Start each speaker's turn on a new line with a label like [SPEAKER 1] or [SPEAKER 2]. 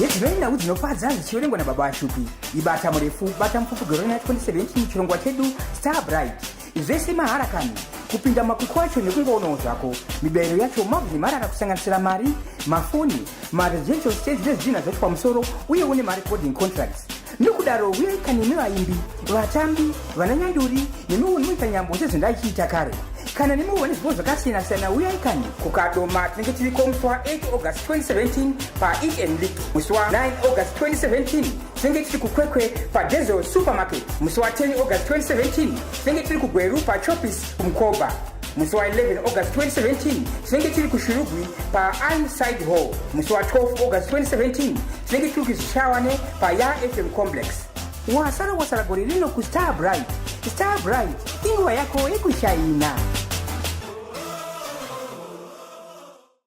[SPEAKER 1] Yedzinoi nhau dzinofadza zvichiverengwa nababa Ashupi. Ibata murefu, bata mupfupi gore rina 2017 chirongwa chedu Star Bright. Zvese mahara kani. Kupinda makwikwi acho nekungoonawo zvako. Mibayiro yacho mabvu nemarara kusanganisira mari, mafoni, maresidential stays nezvidhinha zvacho pamusoro uyewo nemarecording contracts. Nokudaro uyai kani imi vaimbi, vatambi, vananyanduri nemiwo munoita nyambo sezvandaichiita kare. Kana nemiwo vane zvipo zvakasiyana-siyana uyai kani. Kukadoma tinenge tiriko musi wa8 August 2017 paEat and Lick. Musi wa9 August 2017 tinenge tiri kuKwekwe paDezel Supermarket. Musi wa10 August 2017 tinenge tiri kuGweru paChopis kuMkoba. Musi wa11 August 2017 tinenge tiri kuShurugwi paIronside Hall. Musi wa12 August 2017 tinenge tiri kuZvishavane paYa FM Complex. Wasara wasara gore rino kuStar Bright. Star Bright inguva yako yekushaina.